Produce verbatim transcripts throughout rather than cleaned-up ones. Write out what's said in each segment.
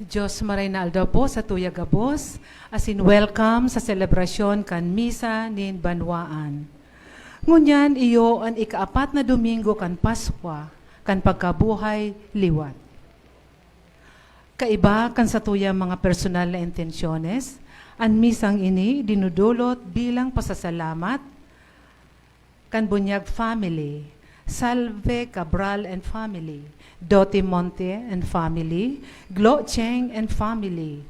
Dios maray na aldaw po sa tuya gabos, asin welcome sa selebrasyon kan Misa nin Banwaan. Ngunyan iyo an ikaapat na Domingo kan Paskwa kan pagkabuhay liwat. Kaiba kan satuyang mga personal na intensyones, an misang ini dinudulot bilang pasasalamat kan Bunyag family, Salve Cabral and family, Dotimonte and family, Glo Cheng and family.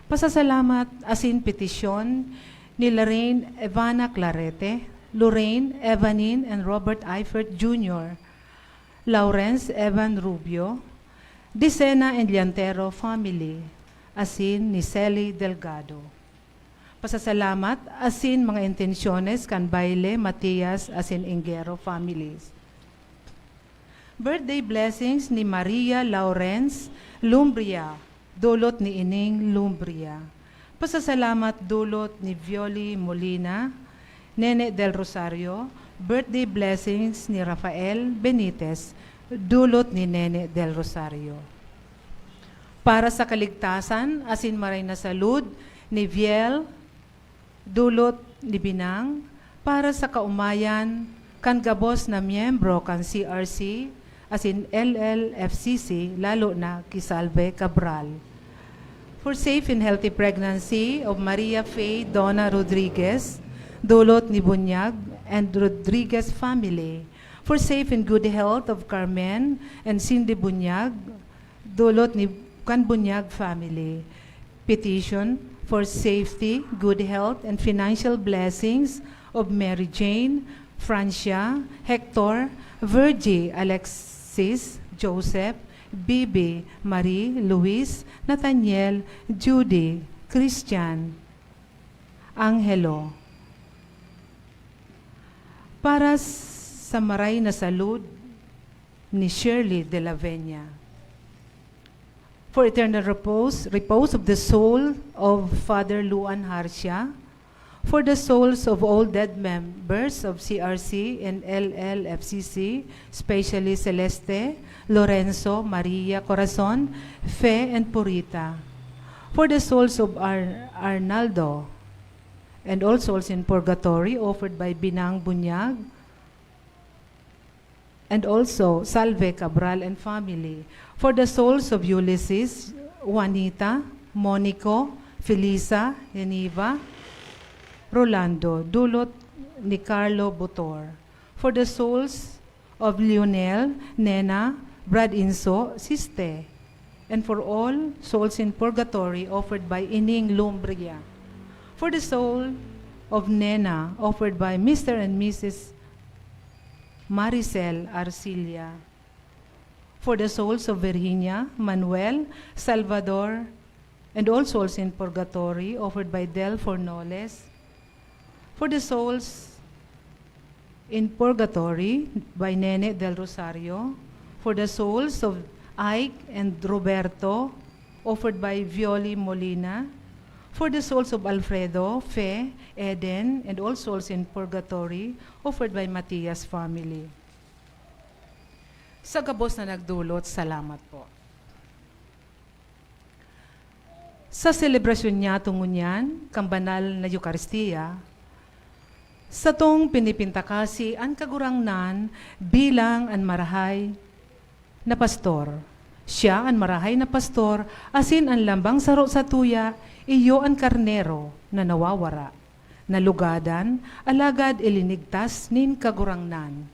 Pasasalamat asin petisyon ni Lorraine Evana Clarete, Lorraine, Evanin, and Robert Eifert Junior, Lawrence Evan Rubio, Dicena and Liantero family, asin ni Sally Delgado. Pasasalamat asin mga intensyones kan Baile, Matias, asin Inguero families. Birthday blessings ni Maria Lawrence Lumbria, dulot ni Ining Lumbria. Pasasalamat dulot ni Violi Molina, Nene del Rosario. Birthday blessings ni Rafael Benitez, dulot ni Nene del Rosario. Para sa kaligtasan asin maray na salud ni Viel, dulot ni Binang, para sa kaomayan kan gabos na miyembro kan C R C asin L L F C C, lalo na ki Salve Cabral. For safe and healthy pregnancy of Maria Faye Donna Rodriguez, dulot ni Bunyag and Rodriguez family. For safe and good health of Carmen and Cindy Bunyag, dulot ni kan Bunyag family. Petition for safety, good health, and financial blessings of Mary Jane, Francia, Hector, Virgie, Alexis, Joseph, Bibi, Marie, Luis, Nathaniel, Judy, Christian, Angelo. Para sa maray na salud ni Shirley de la Veña. For eternal repose, repose of the soul of Father Luan Harcia, for the souls of all dead members of C R C and L L F C C, especially Celeste, Lorenzo, Maria, Corazon, Fe, and Purita. For the souls of Ar-, Arnaldo, and all souls in purgatory offered by Binang Bunyag, and also Salve Cabral and family. For the souls of Ulysses, Juanita, Monico, Felisa, Geneva, Rolando, dulot ni Carlo Butor. For the souls of Lionel, Nena, Brad Inso, Siste, and for all souls in purgatory offered by Ining Lumbria. For the soul of Nena, offered by Mister and Missus Maricel Arcilia. For the souls of Virginia, Manuel, Salvador, and all souls in purgatory, offered by Del Fornoles. For the souls in purgatory, by Nene Del Rosario. For the souls of Ike and Roberto, offered by Violi Molina. For the souls of Alfredo, Fe, Eden, and all souls in purgatory, offered by Matias family. Sa gabos na nagdulot, salamat po. Sa selebrasyon niyato ngunyan kan banal na Eukaristia, satong pinipintakasi an Kagurangnan bilang an marahay na pastor. Siya an marahay na pastor, asin an lambang saro satuya, iyo an karnero na nawawara, nalugadan, alagad ilinigtas nin Kagurangnan.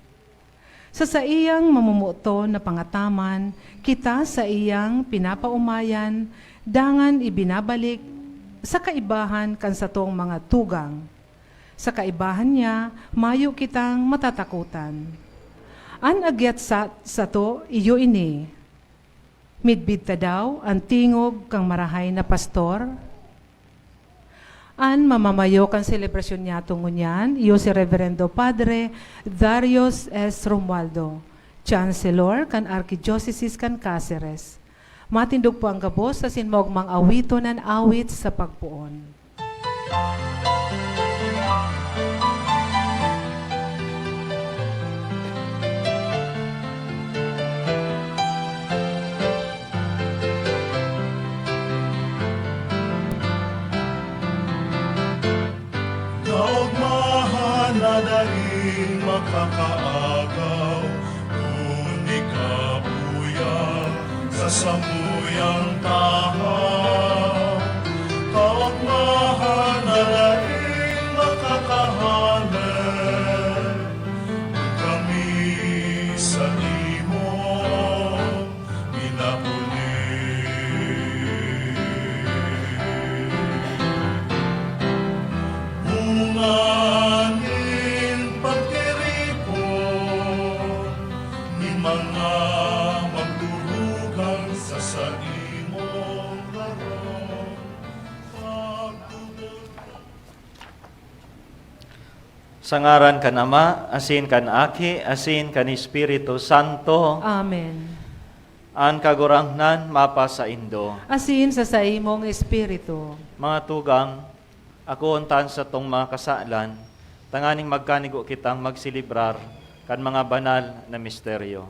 Sa saiyang mamomoton na pangataman, kita saiyang pinapaomayan, dangan ibinabalik sa kaibahan kan satong mga tugang. Sa kaibahan niya, mayo kitang matatakotan. An agyat sa sato iyo ini. Midbid ta daw an tingog kan marahay na pastor? An mamamayo kan selebrasyon niyato ngunyan, iyo si Reverendo Padre Darius S. Romualdo, Chancellor kan Arkidiocese kan Caceres. Matindog po ang gabos asin maogmang awiton an awit sa pagpoon. Kaogmahan na daing makakaagaw, kun ikabuya sa samuyang tahaw. Kaogmahan na daing makakahaler, kun kami sa imo minapuli. Bunga nin pagtiripon nin mga magturugang sa saimong harong. Pagtubod Sa ngaran kan Ama, asin kan Aki, asin kan Espiritu Santo. Amen. An Kagurangnan mapasaindo. Asin sa saimong espiritu. Mga tugang, akoon ta an satong mga kasalan, tanganing magkanigo kitang magselebrar kan mga banal na misteryo.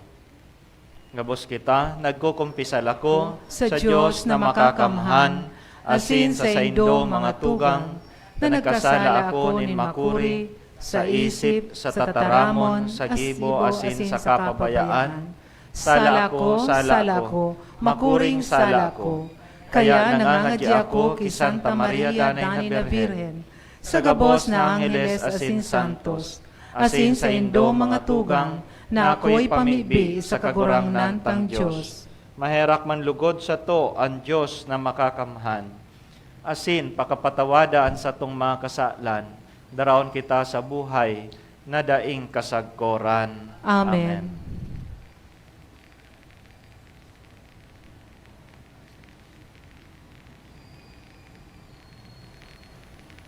Gabos kita, nagkukumpisal ako sa Dios na makakamhan, asin sa saindo, mga tugang, na nagkasala ako nin makuri, sa isip, sa tataramon, sa gibo, asin sa kapabayaan. Sala ako, sala ako, makuring sala ako. Kaya nangangadya ako ki Santa Maria danay na Birhen, sa gabos na angheles asin santos, asin saindo, mga tugang, na akoy pamibi sa Kagurangnan tang Dios. Maherak man lugod sato an Dios na makakamhan, asin pakapatawada an satong mga kasalan, daraon kita sa buhay na daing kasagkoran. Amen. Amen.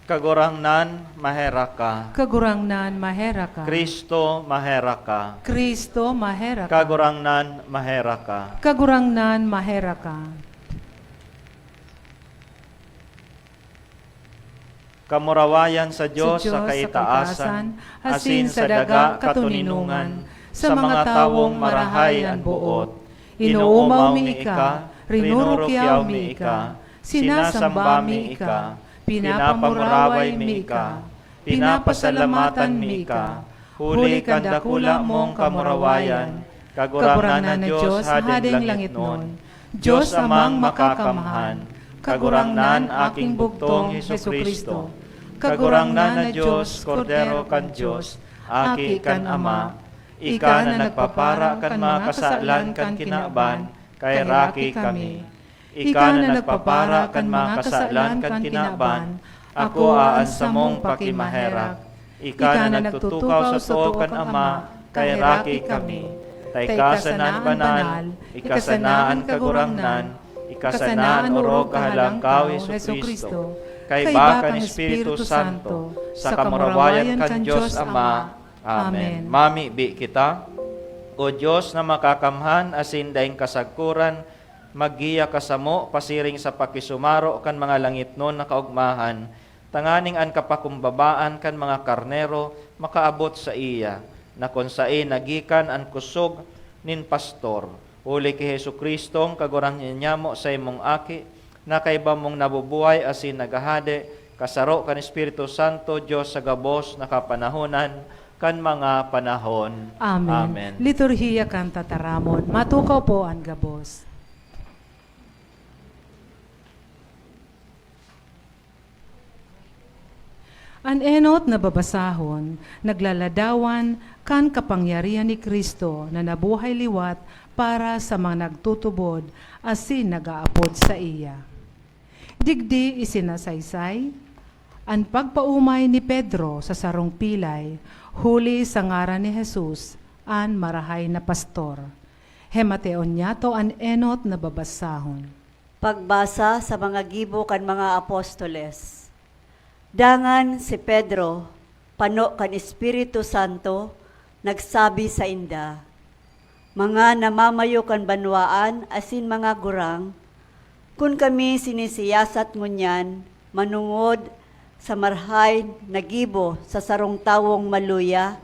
Kagurangnan, maherak ka. Kagurangnan, maherak ka. Cristo, maherak ka. Cristo, maherak ka. Kagurangnan, maherak ka. Kagurangnan, maherak ka. Kamurawayan sa Dios sa kaitaasan, asin sa daga katoninongan, sa mga tawong marahay an boot. Inoomaw mi ika, rinurukyaw mi ika, sinasamba mi ika, pinapamuraway mi ika, pinapasalamatan mi ika, huli kan dakula mong kamurawayan, Kagurangnan na Dios, Hadeng langitnon, Dios Amang makakamhan, Kagurangnan, Aking bugtong Jesu-Cristo, Kagurangnan na Dios, Kordero kan Dios, Aki kan Ama, ika na nagpapara kan mga kasalan kan kinaban, kaheraki kami. Ika na nagpapara kan mga kasalan kan kinaban, akoa an samong pakimaherak. Ika na nagtutukaw sa too kan Ama, kaheraki kami. Ta ika sana an banal, ika sana an Kagurangnan, ika sana an orog kahalangkaw, Jesu-Cristo, kaiba kan Espiritu Santo, sa kamurawayan kan Dios Ama. Amen. Amen. Mamibi kita. O Dios na makakamhan asin daing kasagkoran, maggiya ka samo pasiring sa pakisumaro kan mga langitnon na kaogmahan, tanganing an kapakumbabaan kan mga karnero makaabot saiya, na kun saen nagikan an kosog nin pastor. Huli ki Jesu-Cristong Kagurangnan nyamo, saimong Aki, na kaiba mong nabubuhay asin naghahade, kasaro kan Espiritu Santo, Dios sa gabos na kapanahonan kan mga panahon. Amen. Amen. Liturhiya kan Tataramon. Matukaw po an gabos. An enot na babasahon, naglaladawan kan kapangyarihan ni Cristo na nabuhay liwat para sa mga nagtutubod asin nag-aapod saiya. Digdi isinasaysay an pagpaomay ni Pedro sa sarong pilay huli sa ngaran ni Jesus, an Marahay na Pastor. Hemateon nyato an enot na babasahon. Pagbasa sa mga gibo kan mga apostoles. Dangan si Pedro, pano kan Espiritu Santo, nagsabi sainda, "Mga namamayo kan banwaan asin mga gurang, kun kami sinisiyasat ngunyan manongod sa marahay na gibo sa sarong tawong maluya,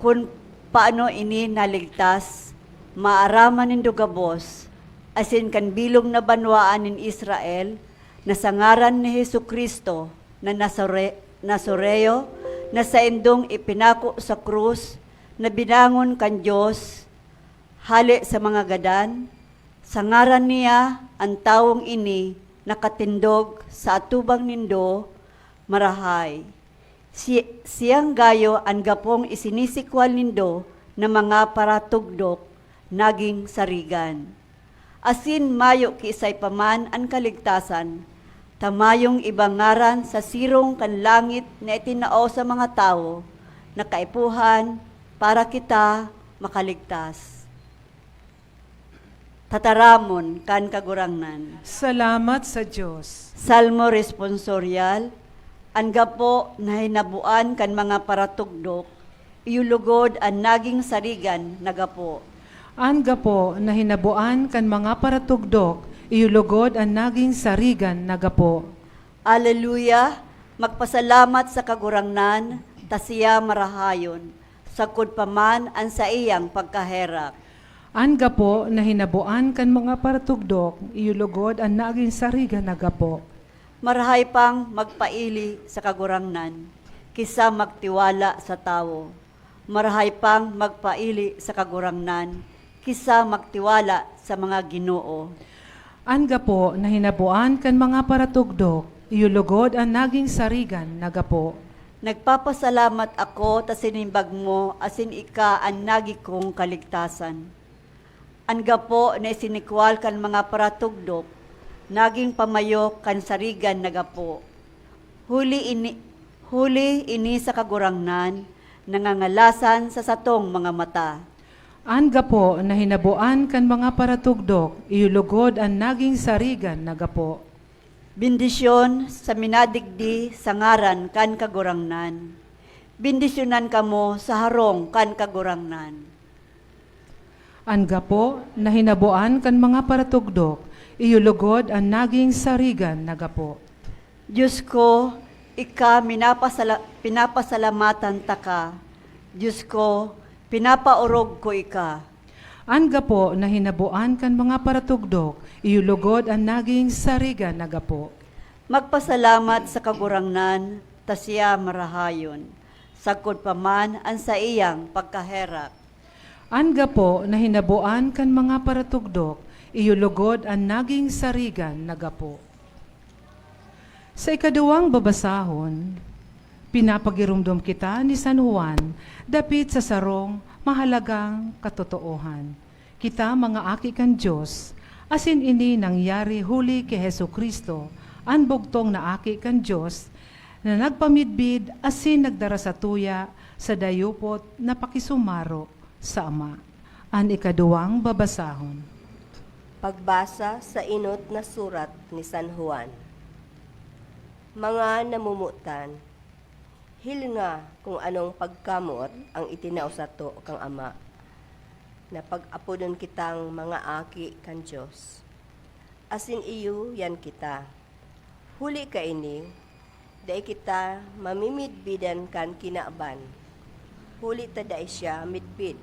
kun paano ini naligtas, maaraman nindo gabos, asin kan bilog na banwaan nin Israel, na sa ngaran ni Jesu-Cristo na Nazare-, Nazareo, na saindong ipinako sa krus na binangon kan Dios hale sa mga gadan, sa ngaran niya an tawong ini nakatindog sa atubang nindo marahay. Si-, siyang gayo an gapong isinisikwal nindo na mga paratugdok naging sarigan. Asin mayo kiisay pa man an kaligtasan, ta mayong ibang ngaran sa sirong kan langit na itinao sa mga tawo na kaipuhan para kita makaligtas. Tataramon kan Kagurangnan. Salamat sa Dios. Salmo Responsorial. An gapo na hinaboan kan mga paratugdok, iyo lugod an naging sarigan na gapo. An gapo na hinaboan kan mga paratugdok, iyo lugod an naging sarigan na gapo. Aleluya! Magpasalamat sa Kagurangnan, ta siya marahayon, sagkod pa man an saiyang pagkaherak. An gapo na hinaboan kan mga paratugdok, iyo lugod an naging sarigan na gapo. Marahay pang magpaili sa Kagurangnan, ki sa magtiwala sa tawo. Marahay pang magpaili sa Kagurangnan, ki sa magtiwala sa mga ginoo. An gapo na hinaboan kan mga paratugdok, iyo lugod an naging sarigan na gapo. Nagpapasalamat ako ta sinimbag mo asin ika an nagi kong kaligtasan. An gapo na isinikwal kan mga paratugdok, naging pamayo kan sarigan na gapo. Huli ini, huli ini sa Kagurangnan, nangangalasan sa satong mga mata. An gapo na hinaboan kan mga paratugdok, iyo lugod an naging sarigan na gapo. Bendisyon sa minadigdi sa ngaran kan Kagurangnan. Bendisyonan kamo sa harong kan Kagurangnan. An gapo na hinaboan kan mga paratugdok, iyo lugod an naging sarigan na gapo. Dios ko, ika minapasala-, pinapasalamatan taka. Dios ko, pinapaorog ko ika. An gapo na hinaboan kan mga paratugdok, iyo lugod an naging sarigan na gapo. Magpasalamat sa Kagurangnan, ta siya marahayon, sagkod pa man an saiyang pagkaherak. An gapo na hinaboan kan mga paratugdok, iyo lugod an naging sarigan na gapo. Sa ikaduwang babasahon, pinapagiromdom kita ni San Juan dapit sa sarong mahalagang katotoohan. Kita mga aki kan Dios, asin ini nangyari huli ki Jesu-Cristo, an bugtong na Aki kan Dios, na nagpamidbid asin nagdara satuya sa dayupot na pakisumaro sa Ama. An ikaduwang babasahon. Pagbasa sa enot na surat ni San Juan. Mga namomotan, hilinga kun anong pagkamoot ang itinao sato kan Ama, na pag-apodon kitang mga aki kan Dios. Asin iyo yan kita. Huli kaini, dai kita mamimidbidan kan kinaban, huli ta dai siya midbid.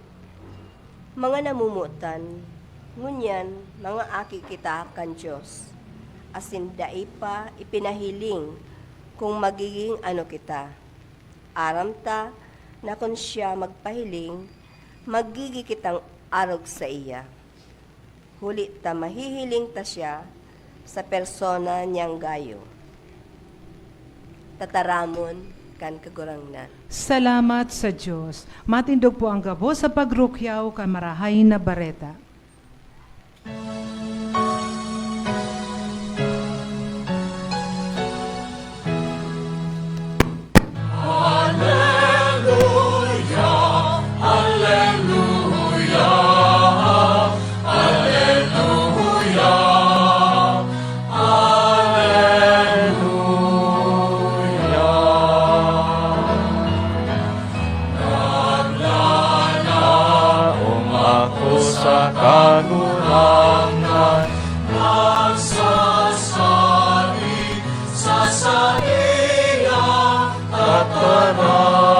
Mga namomotan, ngunyan mga aki kita kan Dios, asin dai pa ipinahiling kun magigin ano kita. Aram ta na kun siya magpahiling, magigi kitang arog saiya. Huli ta mahihiling ta siya sa persona niyang gayo. Tataramon kan Kagurangnan. Salamat sa Dios. Matindog po ang gabos sa pagrukyaw kan Marahay na Bareta. Naglalaom ako sa Kagurangnan, nagsasabi sa saiyang tataramon.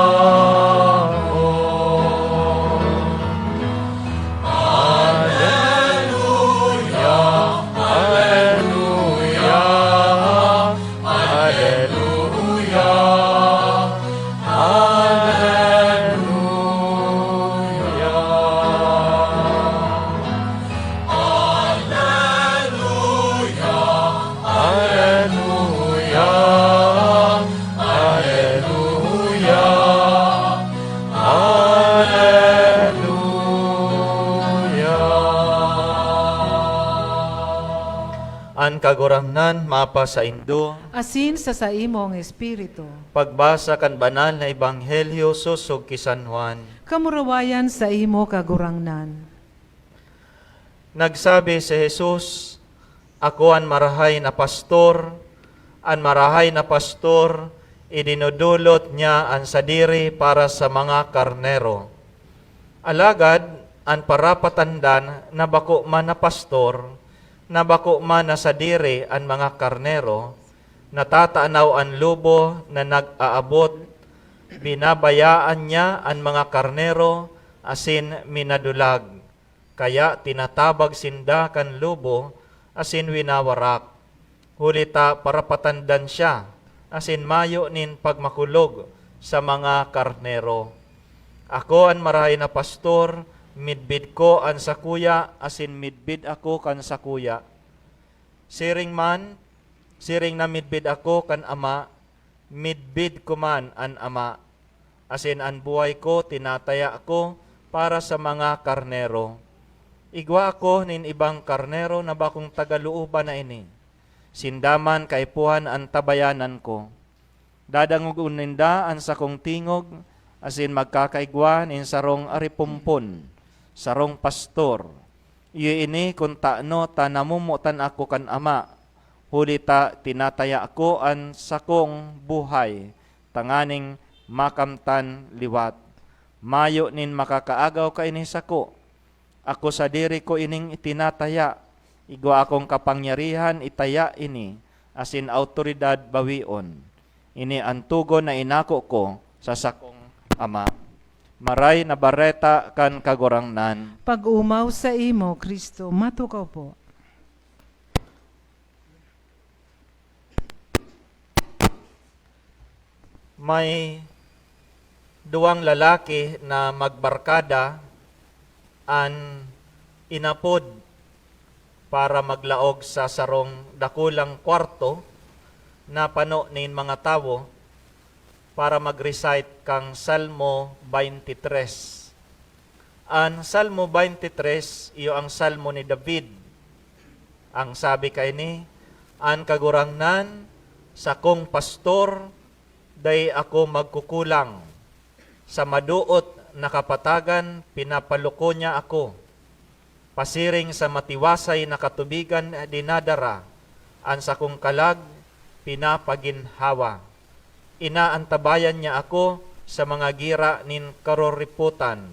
Aleluya, aleluya, aleluya. Hallelujah! Hallelujah! An Kagurangnan mapasaindo. Asin sa saimong espiritu. Pagbasa kan Banal na Ebanghelyo sosog ki San Juan. Kamurawayan saimo, Kagurangnan. Nagsabi si Jesus, "Ako an marahay na pastor. An marahay na pastor, idinodolot niya an sadiri para sa mga karnero. Alagad an parapatandan na bako man na pastor, na bako man na sadiri an mga karnero, natatanaw an lobo na nag-aabot, binabayaan niya an mga karnero asin minadulag." Kaya tinatabag sinda kan lobo asin winawarak, huli ta parapatandan siya asin mayo nin pagmakulog sa mga karnero. Ako an marahay na pastor, midbid ko an sakuya asin midbid ako kan sakuya. Siring man, siring na midbid ako kan Ama, midbid ko man an Ama, asin an buhay ko tinataya ko para sa mga karnero. Igwa ako nin ibang karnero na bakong tagalooban na ini. Sinda man kaipuhan an tabayanan ko. Dadangogon ninda an sakong tingog, asin magkakaigwa nin sarong aripompon, sarong pastor. Iyo ini kun tano ta namomotan ako kan Ama, huli ta tinataya ko an sakong buhay tanganing makamtan liwat. Mayo nin makakaagaw kaini sako. Ako sadiri ko ining itinataya. Igwa akong kapangyarihan itaya ini, asin awtoridad bawion. Ini an togon na inako ko sa sakong Ama. Maray na Bareta kan Kagurangnan. Pag-omaw saimo, Cristo. Matukaw po. May duwang lalaki na magbarkada an inapod para maglaog sa sarong dakulang kwarto na pano nin mga tawo para mag-recite kan Salmo twenty-three. An Salmo twenty-three iyo ang salmo ni David. Ang sabi kaini, "An Kagurangnan, sakong pastor, dai ako magkukulang. Sa madoot na kapatagan, pinapaluko niya ako. Pasiring sa matiwasay na katubigan dinadara, an sakong kalag pinapaginhawa. Inaantabayan niya ako sa mga gira nin karoripotan,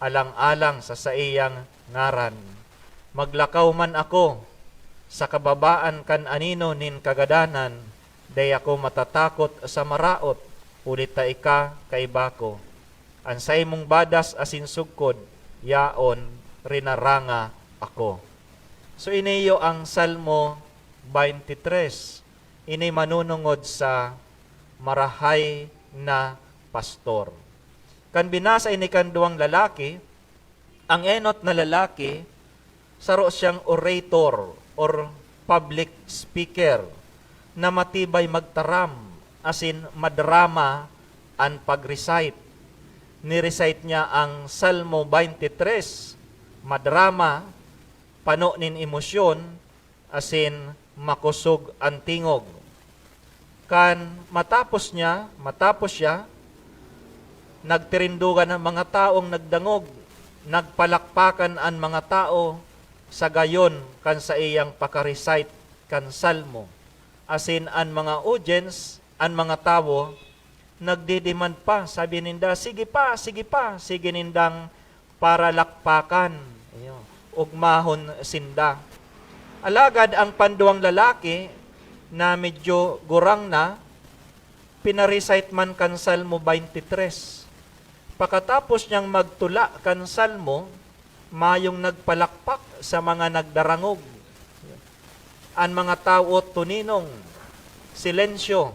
alang-alang sa saiyang ngaran. Maglakaw man ako sa kababaan kan anino nin kagadanan, dai ako matatakot sa maraot, huli ta ika kaiba ko. An saimong badas asin sugkod, yaon rinaranga ako." So, ini iyo ang Salmo twenty-three. Ini manunungod sa marahay na pastor. Kan binasa ini kan duwang lalaki, ang enot na lalaki, saro siyang orator or public speaker na matibay magtaram asin madrama an pag-recite. Ni-recite niya ang Salmo twenty-three, madrama, pano nin emosyon, asin makosog an tingog. Kan matapos niya, matapos siya, nagtirindogan an mga taong nagdangog, nagpalakpakan an mga tao sa gayon kan saiyang paka-recite kan salmo. Asin an mga audience, an mga tawo, nagde-demand pa. Sabi ninda, "Sige pa, sige pa." Sige nindang paralakpakan. Iyo, ugmahon sinda. Alagad ang panduwang lalaki na medyo gurang na, pina-recite man kan Salmo twenty-three. Pakatapos niyang magtula kan Salmo, mayong nagpalakpak sa mga nagdarangog. An mga tawo tuninong, silensyo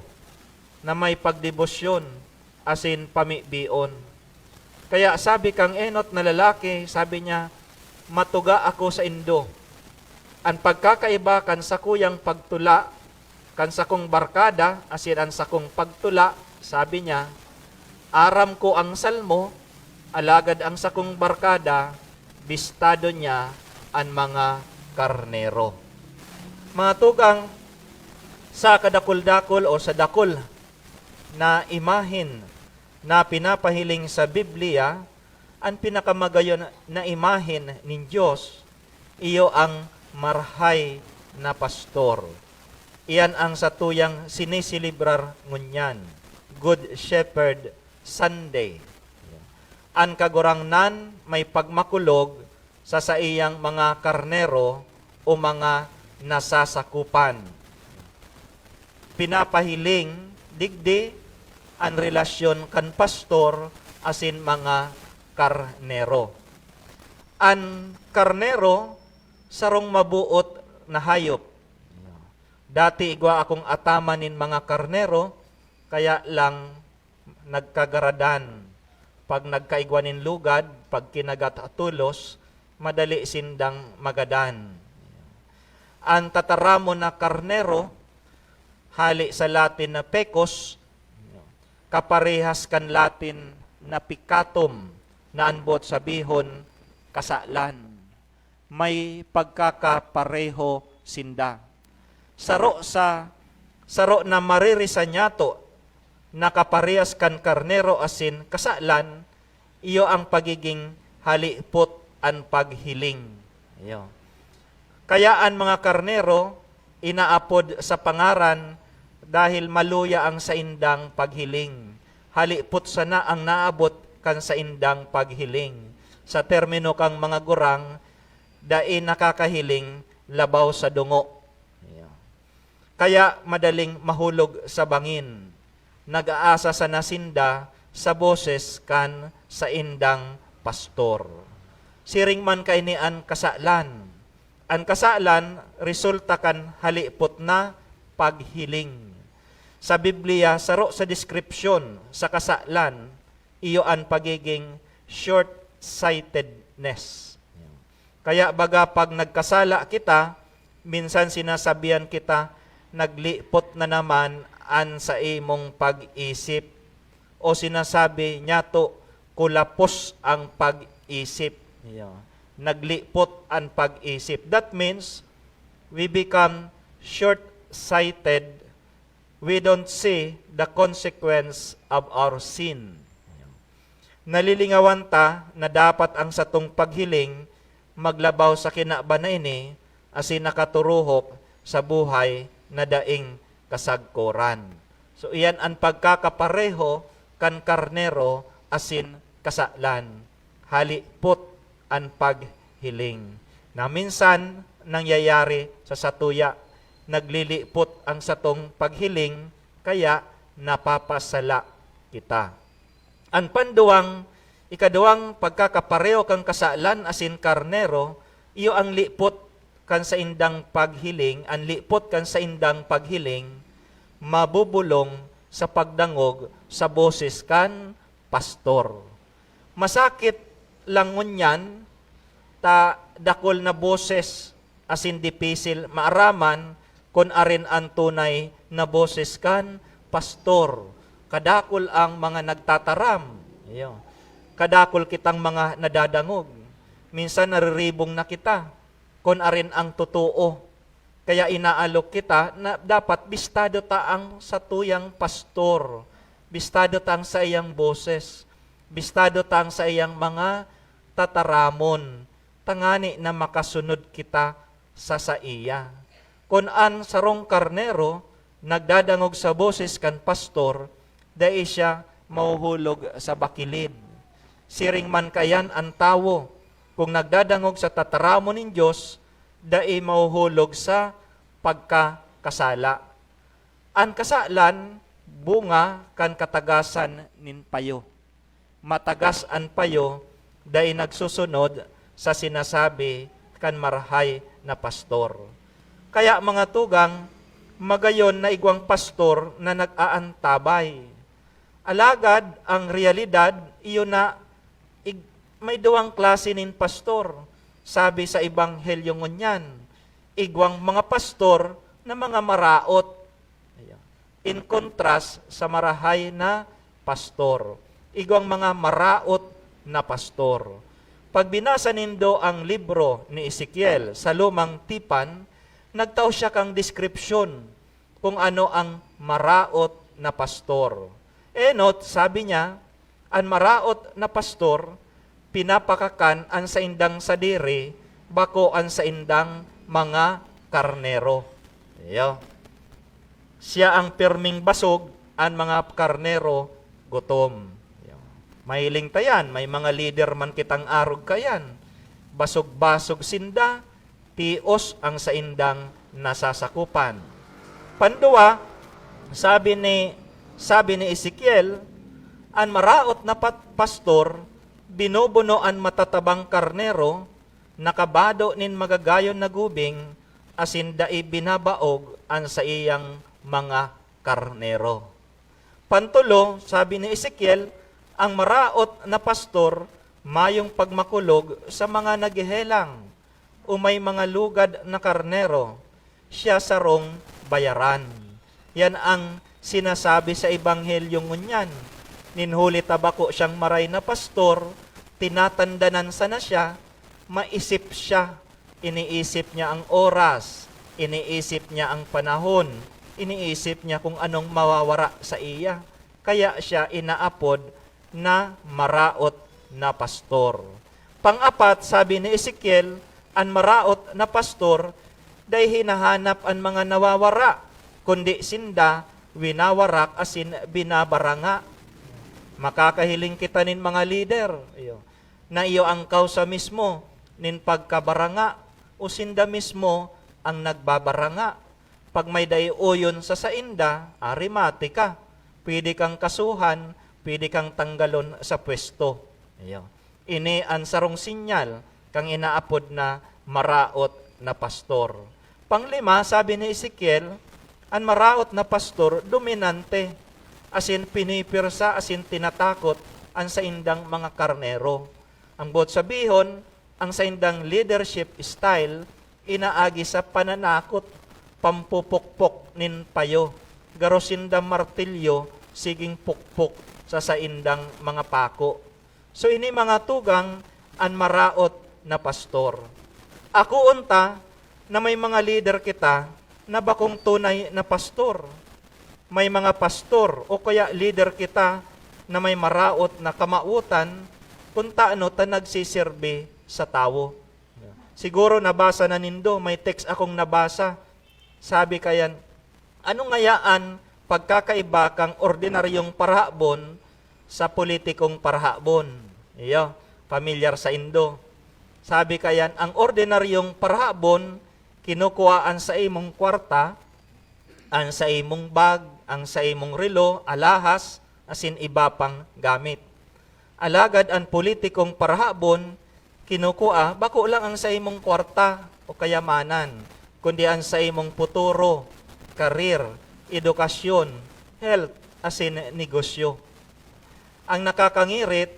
na may pagdebosyon asin pamibion. Kaya sabi kang enot na lalaki, sabi niya, "Matuga ako saindo. An pagkakaiba kan sakuyang pagtula kan sakong barkada asin an sakong pagtula Sabi niya, "Aram ko ang salmo, alagad ang sakong barkada, bistado niya an mga karnero." Mga tugang, sa kadakul-dakul o sa dakul na imahen na pinapahiling sa Biblia, an pinakamagayon na imahen nin Dios iyo ang marhay na pastor. Iyan ang satuyang siniselebrar ngunyan, Good Shepherd Sunday. An Kagurangnan may pagmakulog sa saiyang mga karnero o mga nasasakupan. Pinapahiling digdi an relasyon kan pastor asin mga karnero. An karnero, sarong maboot na hayop. Dati igwa akong ataman nin mga karnero, kaya lang nagkagaradan. Pag nagkaigwa nin lugad, pag kinagat tolos, madali sindang magadan. An tataramon na karnero, hali sa Latin na pecus, kaparehas kan Latin na peccatum, na an boot sabihon, kasalan. May pagkakapareho sinda. Saro sa, saro na maririsan niyato na kaparehas kan karnero asin kasalan, iyo ang pagiging halipot an paghiling. Iyo. Kaya an mga karnero inaapod sa pangaran dahil maluya ang saindang paghiling. Halipot sana ang naabot kan saindang paghiling. Sa termino kan mga gurang, dai nakakahiling labaw sa dungo. Iyo. Kaya madaling mahulog sa bangin. Nag-aasa sana sinda sa boses kan saindang pastor. Siring man kaini an kasalan. An kasalan resulta kan halipot na paghiling. Sa Biblia, saro sa deskripsyon sa kasalan, iyo an pagiging short-sightedness. Kaya baga pag nagkasala kita, minsan sinasabihan kita, "Naglipot na naman an saimong pag-isip." O sinasabi niyato, "Kulapos ang pag-isip." Iyo. Naglipot an pag-isip. That means, we become short-sighted. We don't see the consequence of our sin. Nalilingawan ta na dapat ang satong paghiling maglabaw sa kinaban na ini asin nakaturuhok sa buhay na daing kasagkoran. So, iyan an pagkakapareho kan karnero asin kasalan. Halipot an paghiling na minsan nangyayari sa satuya. Naglilipot ang satong paghiling, kaya napapasala kita. An panduwang, ikaduwang pagkakapareho kan kasalan asin karnero, iyo ang lipot kan saindang paghiling, an lipot kan saindang paghiling, mabubulong sa pagdangog sa boses kan pastor. Masakit lang ngunyan ta dakul na boses asin dipisil maaraman kun arin an tunay na boses kan pastor. Kadakul ang mga nagtataram. Iyo. Kadakul kitang mga nadadangog. Minsan nariribong na kita kun arin ang totoo. Kaya inaalok kita na dapat bistado ta ang satuyang pastor, bistado ta ang saiyang boses, bistado ta ang saiyang mga tataramon, tangani na makasunod kita sa saiya. Kun an sarong karnero nagdadangog sa boses kan pastor, dai siya mahuhulog sa bakilid. Siring man kaiyan an tawo, kun nagdadangog sa tataramon nin Dios, dai mahuhulog sa pagkakasala. An kasalan, bunga kan katagasan nin payo. Matagas an payo, dai nagsusunod sa sinasabi kan marahay na pastor. Kaya, mga tugang, magayon na igwang pastor na nag-aantabay. Alagad, ang realidad, iyo na, ig-, may duwang klase nin pastor. Sabi sa Ebanghelyo ngunyan, igwang mga pastor na mga maraot. Ayan. In kontras sa marahay na pastor, igwang mga maraot na pastor. Pag binasa nindo ang libro ni Ezekiel sa Lumang Tipan, nagtao siya kan deskripsyon kung ano ang maraot na pastor. Enot, sabi niya, an maraot na pastor pinapakakan an saindang sadiri, bako an saindang mga karnero. Iyo. Siya ang pirming basog, an mga karnero gutom. Iyo. Mahiling ta yan, may mga lider man kitang arog kayan. Basog-basog sinda, tios ang saindang nasasakupan. Pandua, sabi ni, sabi ni Ezekiel, an maraot na pat-, pastor binubuno an matatabang karnero, nakabado nin magagayon na gubing, asin dai binabaog an saiyang mga karnero. Pantulo, sabi ni Ezekiel, ang maraot na pastor mayong pagmakulog sa mga naghehelang o may mga lugad na karnero, siya sarong bayaran. Yan ang sinasabi sa Ebanghelyo ngunyan. Nin huli ta bako siyang maray na pastor, tinatandanan sana siya, maisip siya, iniisip niya ang oras, iniisip niya ang panahon, iniisip niya kung anong mawawara sa iya. Kaya siya inaapod na maraot na pastor. Pang-apat, sabi ni Ezekiel, an maraot na pastor dai hinahanap an mga nawawara, kundi sinda winawarak asin binabaranga. Makakahiling kita nin mga lider, iyo, na iyo ang kausa mismo nin pagkabaranga o sinda mismo ang nagbabaranga. Pag may dai oyon sa sainda, ari mati ka. Pwede kang kasuhan, pwede kang tanggalon sa pwesto. Iyo. Ini an sarong sinyal kan inaapod na maraot na pastor. Panglima, sabi ni Ezekiel, an maraot na pastor dominante, asin pinipirsa asin tinatakot an saindang mga karnero. Ang boot sabihon, ang saindang leadership style inaagi sa pananakot, pampupukpok nin payo, garo sinda martilyo, siging pukpok sa saindang mga pako. So, ini mga tugang an maraot na pastor. Akoon ta na may mga lider kita na bakong tunay na pastor. May mga pastor o kaya lider kita na may maraot na kamawotan kung taano ta nagsiserbi sa tawo. Siguro nabasa na nindo, may text akong nabasa. Sabi kayan, "Ano ngaya an pagkakaiba kan ordinaryong parahabon sa politikong parahabon?" Iyo, pamilyar saindo. Sabi kayan, ang ordinaryong parahabon, kinukua an saimong kwarta, an saimong bag, ang saimong relo, alahas, asin iba pang gamit. Alagad an politikong parahabon, kinukua bako lang ang saimong kwarta o kayamanan, kundi an saimong puturo, karir, edukasyon, health, asin negosyo. Ang nakakangirit,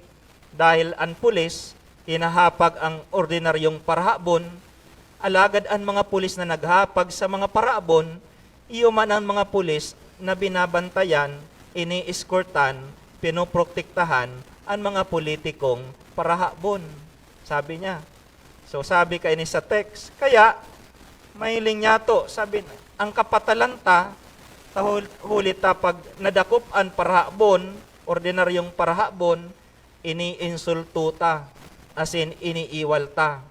dahil an pulis hinahapag ang ordinaryong parahabon, alagad an mga pulis na naghapag sa mga parahabon, iyo man an mga pulis na binabantayan, inieskortan, pinoprotektahan an mga politikong parahabon, sabi niya. So, sabi kaini sa text, kaya, mahiling niya to, sabi, ang kapatalan ta, ta hul-, huli ta pag nadakop an parahabon, ordinaryong parahabon, iniinsulto ta, asin iniiwal ta.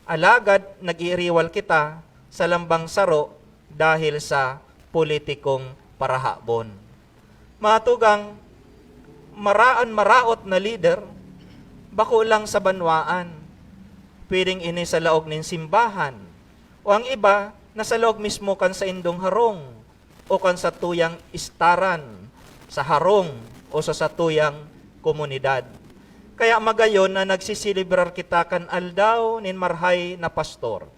Alagad nag-iiriwal kita sa lambang saro dahil sa politikong parahabon. Mga tugang, maraan maraot na lider, bako lang sa banwaan. Pwedeng ini sa laog nin simbahan, o ang iba na sa laog mismo kan saindong harong o kan satuyang istaran, sa harong o sa satuyang komunidad. Kaya magayon na nagseselebrar kita kan Aldaw nin Marhay na Pastor,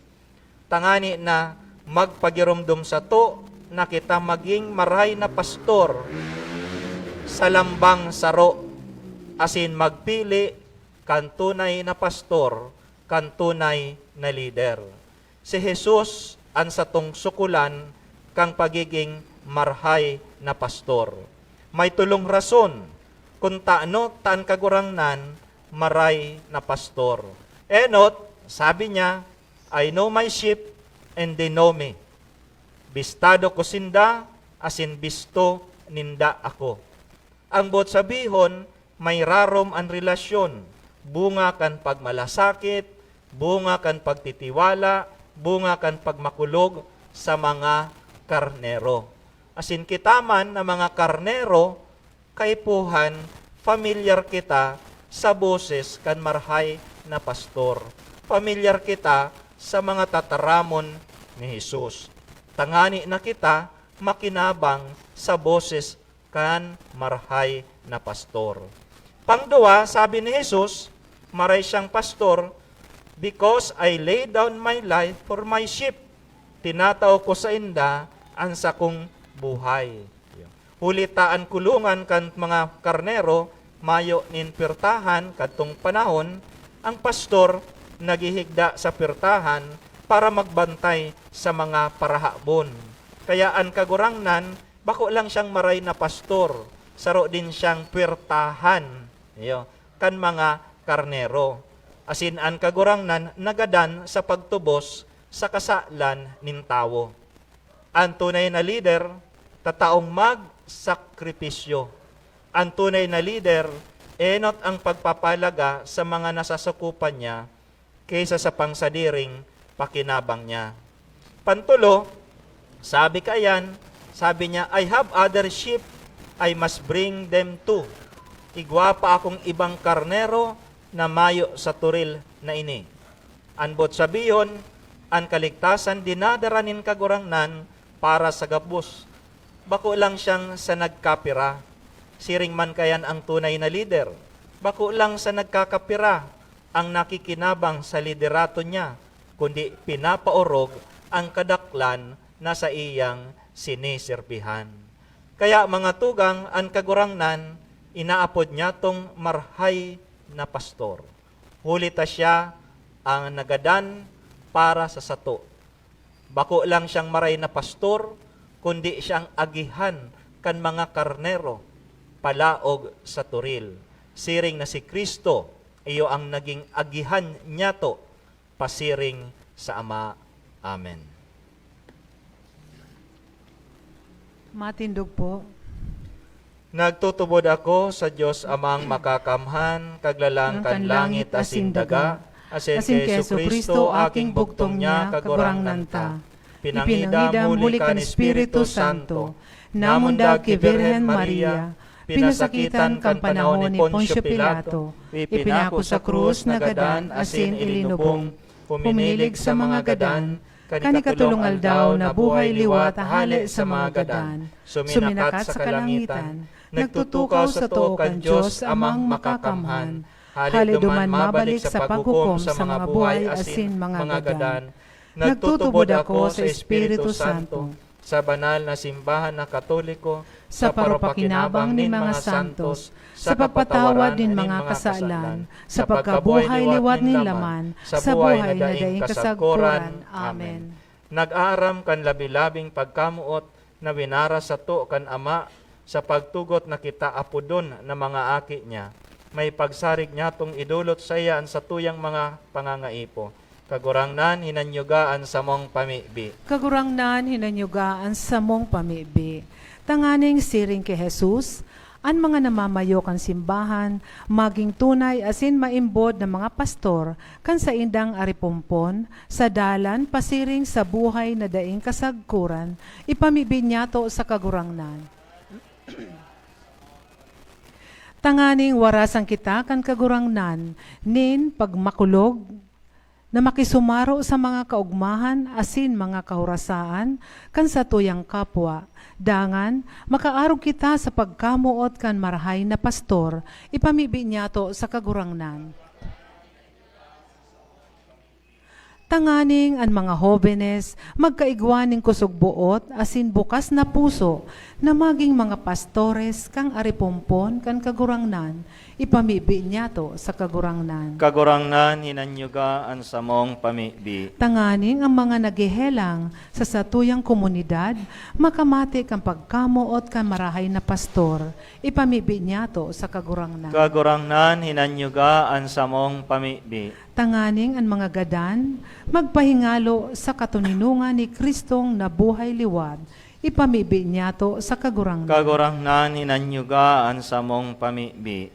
tangani na magpagiromdom sato na kita magin marhay na pastor sa lambang saro, asin magpili kan tunay na pastor, kan tunay na lider. Si Jesus an satong sukolan kan pagiging marahay na pastor. May tolong rason kun tano ta an Kagurangnan maray na pastor. Enot, sabi niya, "I know my sheep and they know me." Bistado ko sinda, asin bisto ninda ako. Ang boot sabihon, may rarom an relasyon, bunga kan pagmalasakit, bunga kan pagtitiwala, bunga kan pagmakulog sa mga karnero. Asin kita man na mga karnero, kaipuhan, pamilyar kita sa boses kan marahay na pastor. Pamilyar kita sa mga tataramon ni Jesus. Tangani na kita makinabang sa boses kan marahay na pastor. Pangduwa, sabi ni Jesus, "Maray siyang pastor, because I lay down my life for my sheep." Tinatao ko sainda an sakong buhay. Huli ta an kulungan kan mga karnero mayo nin puwertahan kadtong panahon, ang pastor naghihigda sa puwertahan para magbantay sa mga parahabon. Kaya an Kagurangnan, bako lang siyang maray na pastor, saro din siyang puwertahan, iyo, kan mga karnero. Asin an Kagurangnan nagadan sa pagtubos sa kasalan nin tawo. An tunay na lider, tataong magsakripisyo. An tunay na lider, enot ang pagpapahalaga sa mga nasasakopan niya kaysa sa pangsadiring pakinabang niya. Pantolo, sabi kaiyan, sabi niya, "I have other sheep, I must bring them too." Igwa pa akong ibang karnero na mayo sa turil na ini. An boot sabihon, an kaligtasan dinadara nin Kagurangnan para sa gabos. Bako lang siyang sa nagkapira. Siring man kaiyan ang tunay na lider. Bako lang sa nagkakapira ang nakikinabang sa liderato niya, kundi pinapaorog ang kadaklan na saiyang siniserbihan. Kaya, mga tugang, an Kagurangnan, inaapod niyatong marahay na pastor. Huli ta siya ang nagadan para sa sato. Bako lang siyang maray na pastor, kundi siyang agihan kan mga karnero palaog sa turil. Siring na si Cristo, iyo ang naging agihan niyato pasiring sa Ama. Amen. Matindog po. Nagtutubod ako sa Dios Amang Makakamhan, Kaglalang kan langit asin daga, asin ki Jesu-Cristo, aking bugtong niya, Kagurangnan ta. Ipinangidam huli kan Espiritu Santo, namundag ki Birhen Maria, pinasakitan kan panahon ni Poncio Pilato, ipinako sa krus, nagadan asin ilinubong, huminilig sa mga gadan, kan ikatolong aldaw nabuhay liwat hale sa mga gadan, suminakat sa kalangitan, nagtutukaw sa too kan Dios Amang Makakamhan, hale duman mabalik sa paghukom sa mga buhay asin mga gadan. Nagtutubod ako sa Espiritu Santo, sa banal na simbahan na Katoliko, sa paropakinabang nin mga santos, sa pagpatawad nin mga kasalan, sa pagkabuhay liwat nin laman, sa buhay na daing kasagkoran. Amen. Nag-aaram kan labi-labing pagkamoot na winara sato kan Ama sa pagtugot na kita apodon na mga aki niya, may pagsarig niyatong idolot saiya an satuyang mga pangangaipo. Kagurangnan, hinanyuga an samong pamibi. Kagurangnan, hinanyuga an samong pamibi. Tanganing siring ki Jesus, an mga namamayo kan simbahan maging tunay asin maimbod na mga pastor kan saindang aripompon sa dalan pasiring sa buhay na daing kasagkoran, ipamibi niyato sa Kagurangnan. Tanganing warasan kita kan Kagurangnan nin pagmakulog na makisumaro sa mga kaogmahan asin mga kahorasaan kan satuyang kapwa, dangan makaarog kita sa pagkamoot kan marahay na pastor, ipamibi niyato sa Kagurangnan. Tanganing an mga hobenes magkaigwa nin kusog boot asin bukas na puso na magin mga pastores kan aripompon kan Kagurangnan, ipamibi niyato sa Kagurangnan. Kagurangnan, hinanyuga an samong pamibi. Tanganing ang mga naghehelang sa satuyang komunidad makamate kan pagkamoot kan marahay na pastor, ipamibi niyato sa Kagurangnan. Kagurangnan, hinanyuga an samong pamibi. Tanganing an mga gadan magpahingalo sa katoninongan ni Cristong nabuhay liwat, ipamibi niyato sa Kagurangnan. Kagurangnan, hinanyuga an samong pamibi.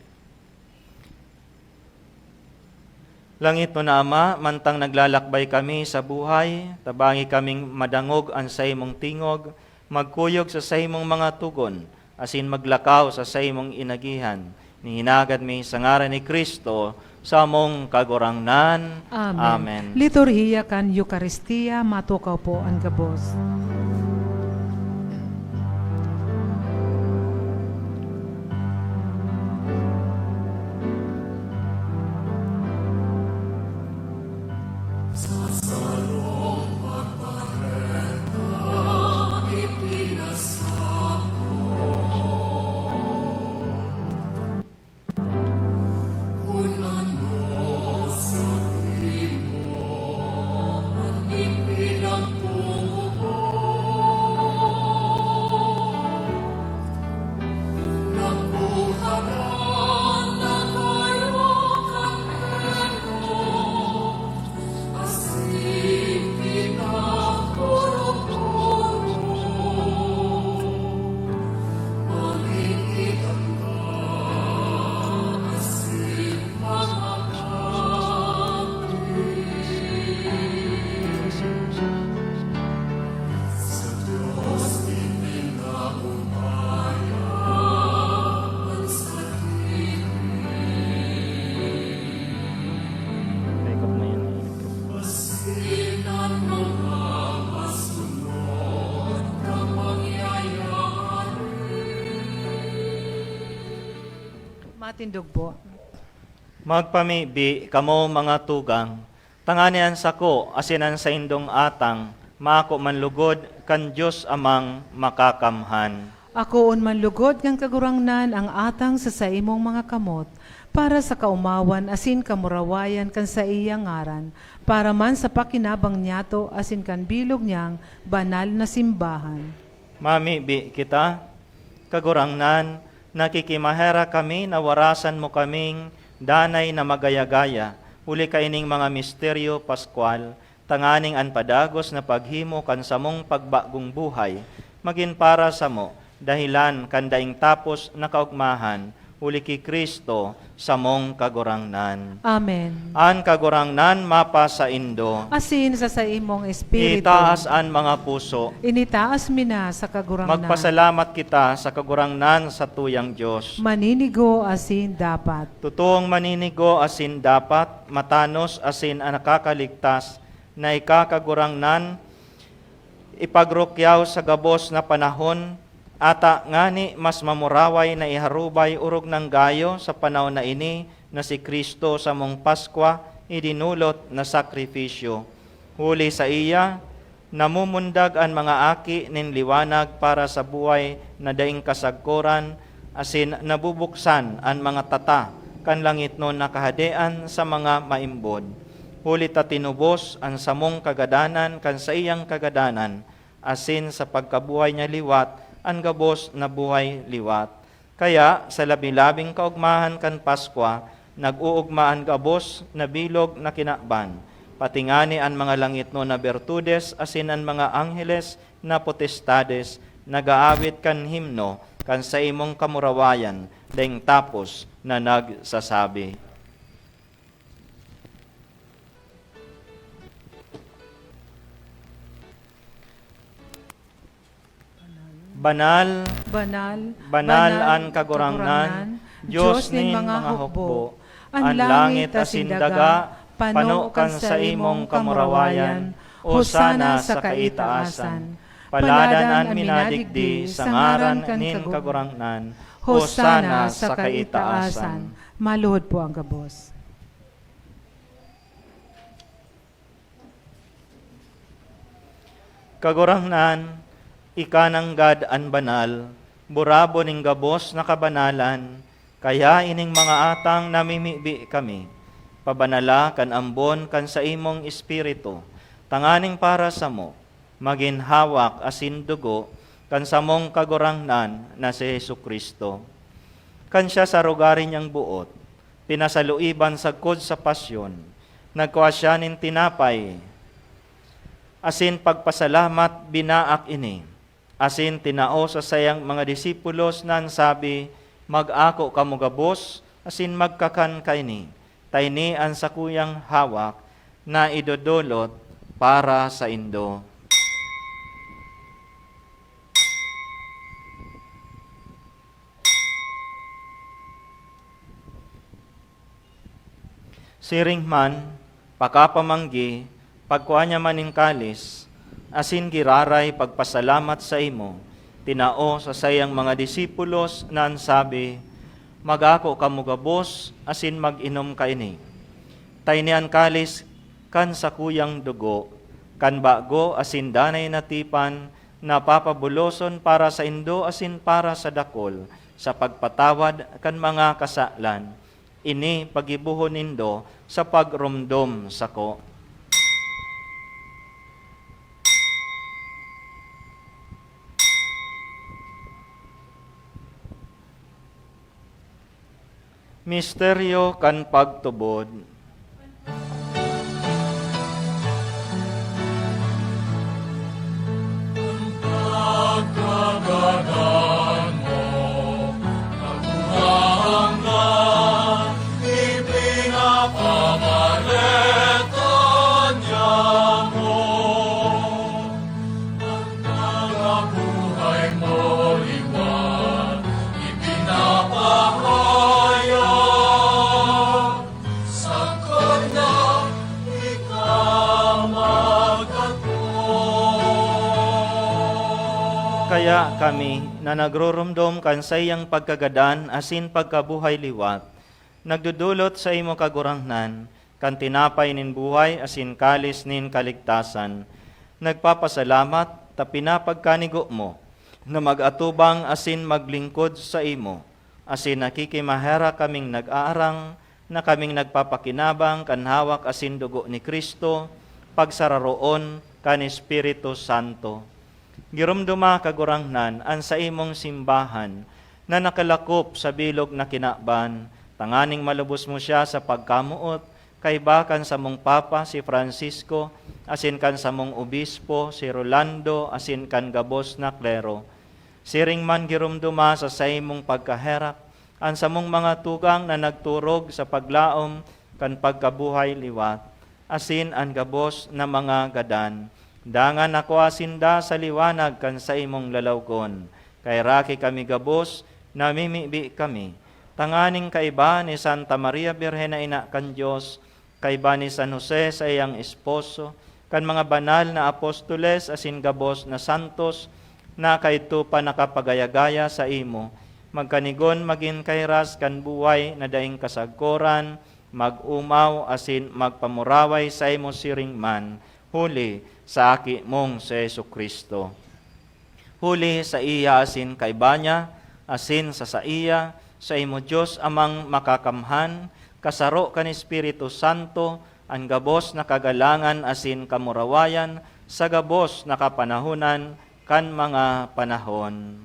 Langitnon na Ama, mantang naglalakbay kami sa buhay, tabangi kaming madangog an saimong tingog, magkuyog sa saimong mga togon, asin maglakaw sa saimong inagihan. Hinagad mi sa ngaran ni Cristo, samong Kagurangnan. Amen. Amen. Liturhiya kan Eukaristia, matukaw po an gabos. Matindog po. Magpamibi kamo, mga tugang, tangani an sako asin an saindong atang mako man logod kan Dios Amang Makakamhan. Akoon man logod kan Kagurangnan ang atang sa saimong mga kamot, para sa kaomawan asin kamurawayan kan saiyang ngaran, para man sa pakinabang niyato asin kan bilog niyang banal na simbahan. Mamibi kita. Kagurangnan, nakikimaherak kami na warasan mo kaming danay na magaya-gaya, huli kaining mga misteryo paskwal, tanganing an padagos na paghimo kan samong pagbagong buhay magin para samo dahelan kan daing tapos na kaogmahan, huli ki Cristo, samong Kagurangnan. Amen. An Kagurangnan mapasaindo. Asin sa saimong espiritu. Itaas an mga puso. Initaas mi na sa Kagurangnan. Magpasalamat kita sa Kagurangnan, satuyang Dios. Maninigo asin dapat. Totoong maninigo asin dapat, matanos asin nakakaligtas na ika, Kagurangnan, ipagrukyaw sa gabos na panahon, ata ngani mas mamuraway na iharubay orog nang gayo sa panahon na ini na si Cristo samong Paskwa idinolot na sakripisyo. Huli saiya, namumundag an mga aki nin liwanag para sa buhay na daing kasagkoran, asin nabubuksan an mga tata kan langitnon na kahadean sa mga maimbod. Huli ta tinubos an samong kagadanan kan saiyang kagadanan, asin sa pagkabuhay niya liwat an gabos na buhay liwat. Kaya, sa labi-labing kaogmahan kan Paskwa, nag-oogma an gabos na bilog na kinaban, pati ngani an mga langitnon na bertudes asin an mga angheles na potestades nag-aawit kan himno kan saimong kamurawayan daing tapos na nagsasabi, Banal, Banal, banal banal, an Kagurangnan, Kagurangnan, Dios Dios nin nin mga mga hukbo. Hukbo. An An langit langit asin asin daga, daga, pano pano kan kan saimong saimong kamurawayan. Kamurawayan. Hosana Hosana sa sa kaitaasan. Kaitaasan. Paladan Paladan an an minadigdi minadigdi sa sa ngaran ngaran kan nin Kagu-, Kagurangnan. Hosana Hosana sa sa kaitaasan. Kaitaasan. Maluhod po ang gabos. Kagurangnan, ika nanggad an banal, burabon nin gabos na kabanalan, kaya ining mga atang namimibi kami, pabanala kan ambon kan saimong Espiritu, tanganing para samo, magin hawak asin dugo kan samong Kagurangnan na si Jesu-Cristo. Kan siya sa rugari niyang boot, pinasaluiban sagkod sa pasyon, nagkua siya nin tinapay, asin pagpasalamat, binaak ini, asin tinao sa saiyang mga disipulos na an sabi, "Mag-ako kamo gabos, asin magkakan kaini, ta ini an sakuyang hawak na idodolot para saindo." Siring man, pakapamanggi, pagkua niya man nin kalis, asin giraray pagpasalamat saimo, tinao sa saiyang mga disipulos na an sabi, "Mag-ako kamo gabos asin mag-inom kaini, ta ini an kalis kan sakuyang dugo, kan bago asin danay na tipan, na papabuloson para saindo asin para sa dakol sa pagpatawad kan mga kasalan. Ini paggibohon nindo sa pagromdom sako." Misteryo kan pagtubod. An mga buhay mo liwat ipinapahayag, sagkod na ika magkatoo. Kaya kami na nagruromdom kan saiyang pagkagadan asin pagkabuhay liwat, nagdodolot saimo, Kagurangnan, kan tinapay nin buhay asin kalis nin kaligtasan. Nagpapasalamat ta pinapagkanigo mo na mag-atubang asin maglingkod saimo, asin nakikimaherak kaming nag-aarang na kaming nagpapakinabang kan hawak asin dugo ni Cristo, pagsararoon kan Espiritu Santo. Giromdoma, Kagurangnan, an saimong simbahan na nakalakop sa bilog na kinaban, tanganing malubos mo siya sa pagkamoot, kaiba kan samong Papa, si Francisco, asin kan samong Obispo, si Rolando, asin kan gabos na klero. Siring man giromdoma sa saimong pagkaherak an samong mga tugang na nagturog sa paglaom kan pagkabuhay liwat, asin an gabos na mga gadan. Dangan nakua sinda sa liwanag kan saimong lalawgon. Kaheraki kami gabos, namimibi kami, tanganing kaiba ni Santa Maria Birhen na Ina kan Dios, kaiba ni San Jose, saiyang esposo, kan mga banal na apostoles asin gabos na santos na kaidto pa nakapagaya-gaya saimo, magkanigon magin kahiras kan buhay na daing kasagkoran, mag-omaw asin magpamuraway saimo siring man, huli sa Aki mong si Jesu-Cristo. Huli saiya asin kaiba niya, asin sa saiya, saimo Dios Amang Makakamhan, kasaro kan Espiritu Santo, an gabos na kagalangan asin kamurawayan sa gabos na kapanahonan kan mga panahon.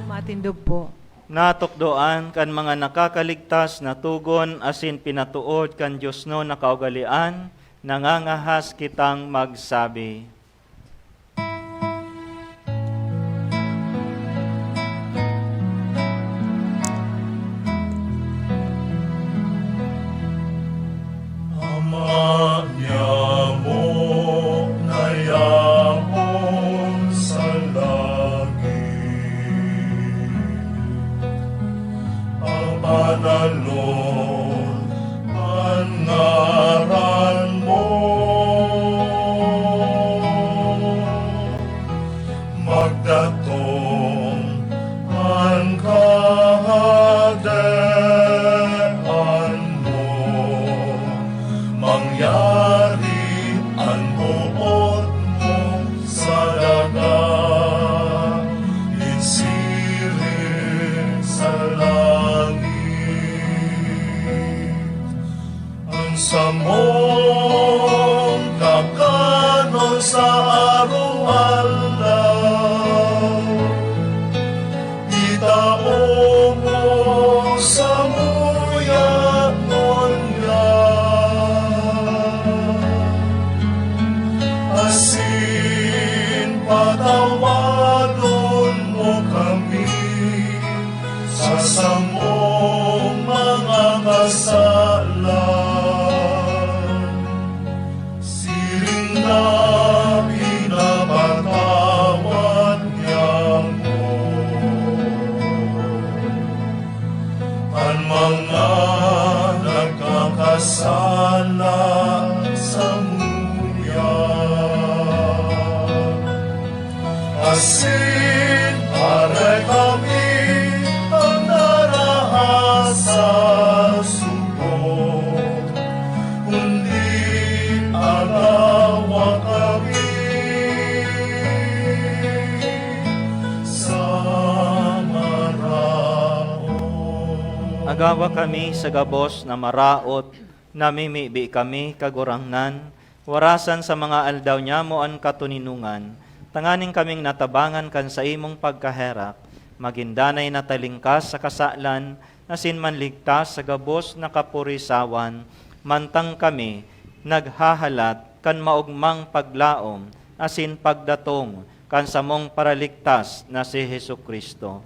Matindog po. Natukdoan kan mga nakakaligtas na togon asin pinatood kan diosnon na kaugalean, nangangahas kitang magsabi. Pagdatong an Kahadean mo, mangyari an boot mo sa daga, nin siring sa langit. An samong kakanon sa araw-araw, itao mo samuya ngunyan. Asin patawadon mo kami sa samong mga kasalan, siring na pinapatawad niamo an mga nagkakasala samuya. Asin pare kami an naraha sa suko, kundi agawa kami sa maraot. Agawa kami sa gabos na maraot, namimibi kami, Kagurangnan, warasan sa mga aldaw niamo an katoninongan, tanganing kaming natabangan kan saimong pagkaherak, magin danay na talingkas sa kasalan, asin manligtas sa gabos na kapurisawan, mantang kami naghahalat kan maogmang paglaom asin pagdatong kan samong Paraligtas na si Jesu-Cristo.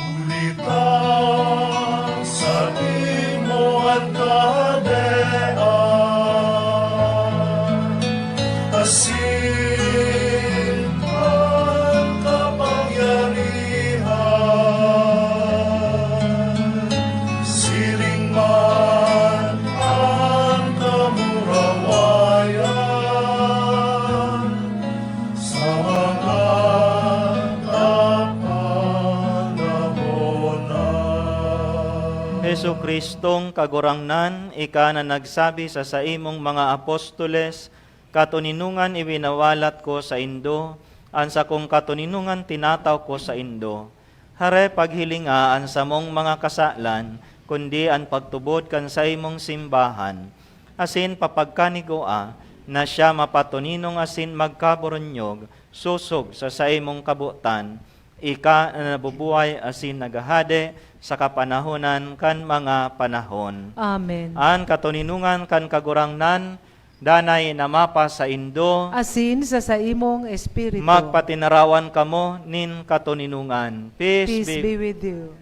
Huli ta saimo an kahadean, asin an kapangyarihan, siring man an kamurawayan sa mga kapanahonan. Jesu-Cristong Kagurangnan, ika na nagsabi sa saimong mga apostoles, "Katoninongan iwinawalat ko saindo, an sakong katoninongan tinatao ko saindo." Hare, paghilinga an samong mga kasalan, kundi an pagtubod kan saimong simbahan, asin papagkanigoa na siya mapatoninong asin magkaboronyog sosog sa saimong kabotan, ika na nabubuhay asin naghahade sa kapanahonan kan mga panahon. Amen. An katoninongan kan Kagurangnan danay na mapasaindo. Asin sa saimong espiritu. Magpatinarawan kamo nin katoninongan. Peace Peace be be with you.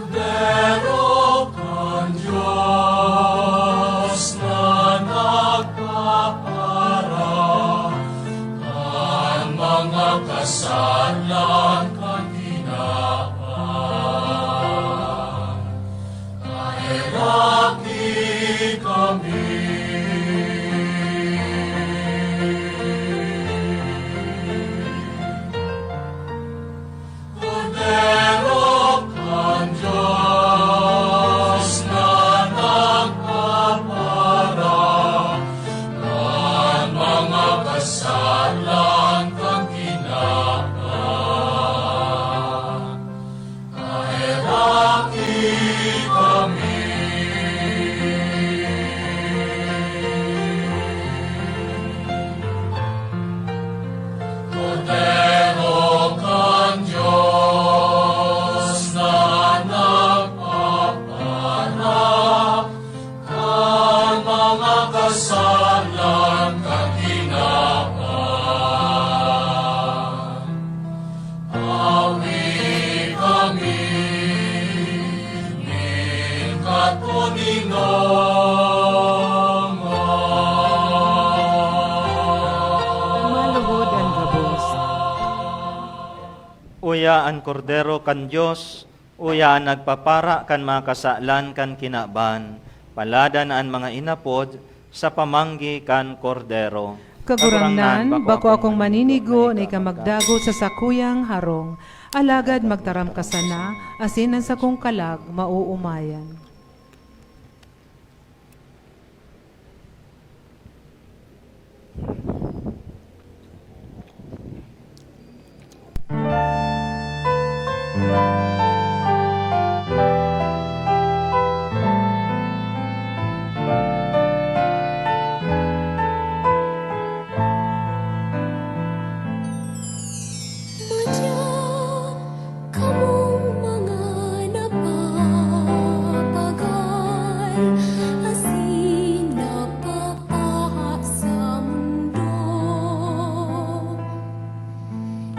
Kordero kan Dios na nagpapara kan mga kasalan kan tinawan, kaheraki kami. Kordero kan Dios na nagpapara kan mga kasalan kan tinawan, kaheraki kami. Kordero kan Dios na nagpapara kan mga kasalan kan tinawan, Uya an Kordero kan Dios, uya an nagpapara kan mga kasalan kan kinaban. Palada na an mga inapod sa pamanggi kan Kordero. Kagurangnan, bako akong maninigo na ika magdagot sa sakuyang harong, alagad magtaram ka sana, asin an sakong kalag maoomayan. Madya kamong mga napapagal asin napapaha sa mundo.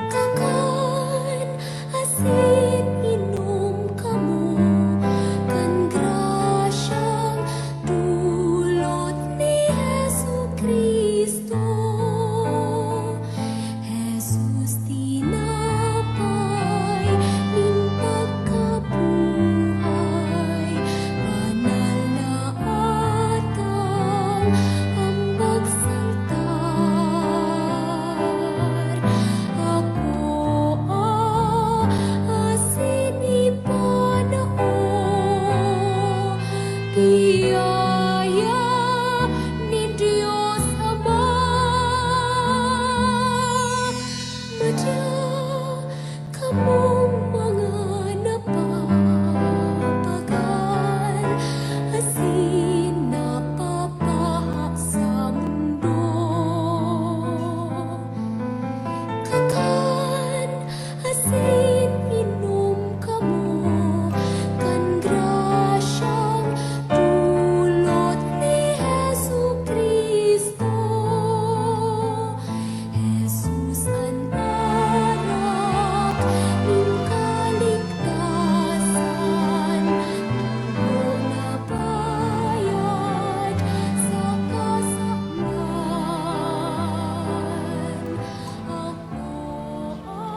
Kakan asin inom kamo kan grasyang dulot ni Jesu-Cristo. Jesus, tinapay nin pagkabuhay, banal na atang ambag sa altar. Akoa asin ipanao, biyaya nin Dios Ama. Madya kamong mga napapagal asin napapaha sa mundo. Kakan asin inom kamo kan grasyang dulot ni Jesu-Cristo. Jesus an arak nin kaligtasan, dugo na bayad sa kasalan. Akoa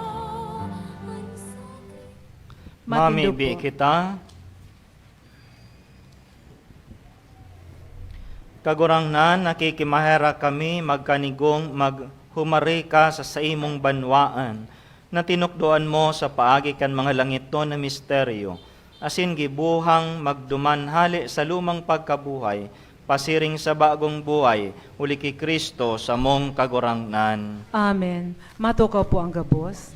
an sakri- Mamibi kita. Kagurangnan, nakikimaherak kami magkanigong maghumari ka sa saimong banwaan, na tinukdoan mo sa paagi kan mga langitnon na misteryo, asin gibohang magduman hale sa lumang pagkabuhay, pasiring sa bagong buhay, huli ki Cristo, samong Kagurangnan. Amen. Matukaw po ang gabos.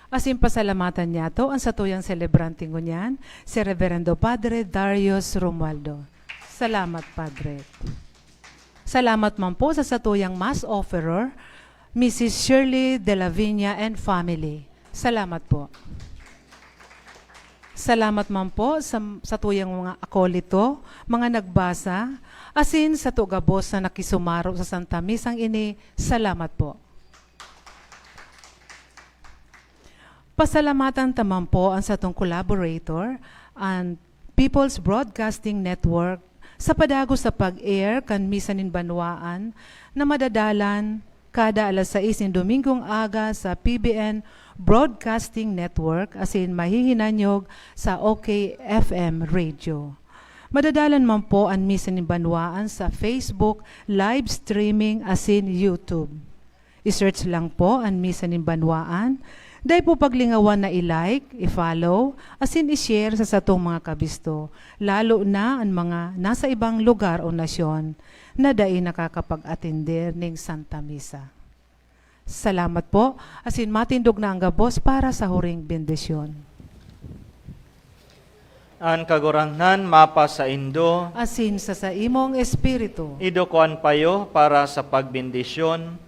Asin pasalamatan niyato an satuyang selebrante ngunyan, si Reverendo Padre Darius Romualdo. Salamat, Padre. Salamat man po sa satuyang Mass Offerer, Missus Shirley de la Viña and family. Salamat po. Salamat man po sa satuyang mga akolito, mga nagbasa, asin sato gabos na nakisumaro sa Santa Misang ini. Salamat po. Pasalamatan ta man po an satong collaborator, an People's Broadcasting Network, sa padagos sa pag-air kan Misa nin Banwaan na madadalan kada alas sais nin Domingong aga sa P B N Broadcasting Network asin mahihinanyog sa OK F M Radio. Madadalan man po an Misa nin Banwaan sa Facebook live streaming asin YouTube. I-search lang po an Misa nin Banwaan. Dai po paglingawan na i-like, i-follow, asin i-share sa satong mga kabisto, lalo na an mga nasa ibang lugar o nasyon na dai nakakapag-atender ning Santa Misa. Salamat po, asin matindog na ang gabos para sa huring bendisyon. An Kagurangnan mapasaindo. Asin sa saimong espiritu. Iduko an payo para sa pagbendisyon.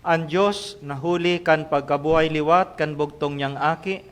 An Dios, na huli kan pagkabuhay liwat kan bugtong niyang Aki,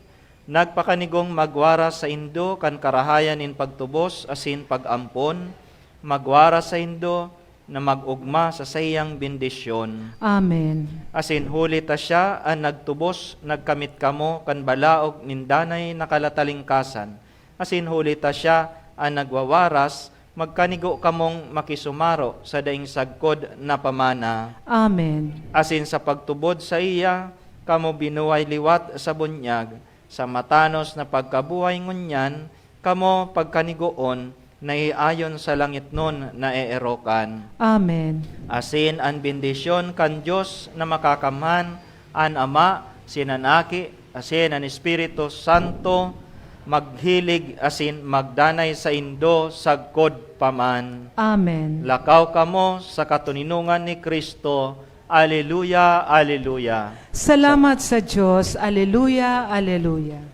nagpakanigong magwaras saindo kan karahayan nin pagtubos asin pag-ampon, magwaras saindo na mag-ogma sa saiyang bendisyon. Amen. Asin huli ta siya an nagtubos, nagkamit kamo kan balaog nin danay na kalatalingkasan. Asin huli ta siya an nagwawaras, magkanigo kamong makisumaro sa daing sagkod na pamana. Amen. Asin sa pagtubod saiya, kamo binuhay liwat sa bunyag, sa matanos na pagkabuhay ngunyan, kamo pagkanigoon na iayon sa langitnon na eerokan. Amen. Asin an bendisyon kan Dios na Makakamhan, an Ama, asin an Aki, asin an Espiritu Santo, maghilig asin magdanay saindo sagkod pa man. Amen. Lakaw kamo sa katoninongan ni Cristo. Aleluya, aleluya. Salamat sa Dios. Aleluya, aleluya.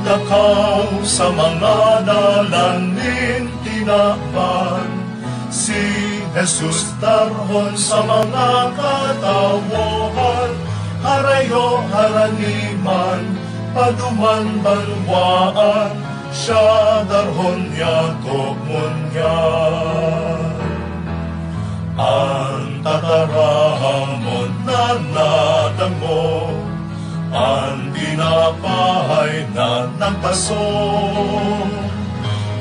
Lakaw sa mga dalan nin tinaban, si Jesus darhon sa mga katawohan, harayo harani man, paduman banwaan, siya darhon niya tokmon niya. An tataramon na nadangog, an tinapay na nagpaso,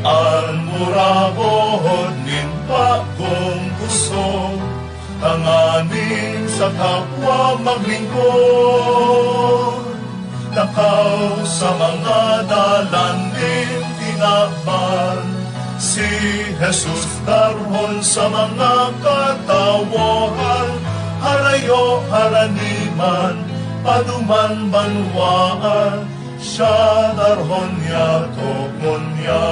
an muragot nin bagong pusog, tanganing sa kapwa maglingkod. Lakaw sa mga dalan nin tinaban, si Jesus darhon sa mga katawohan, harayo harani man, paduman banwaan, siya darhon niya tokmon niya.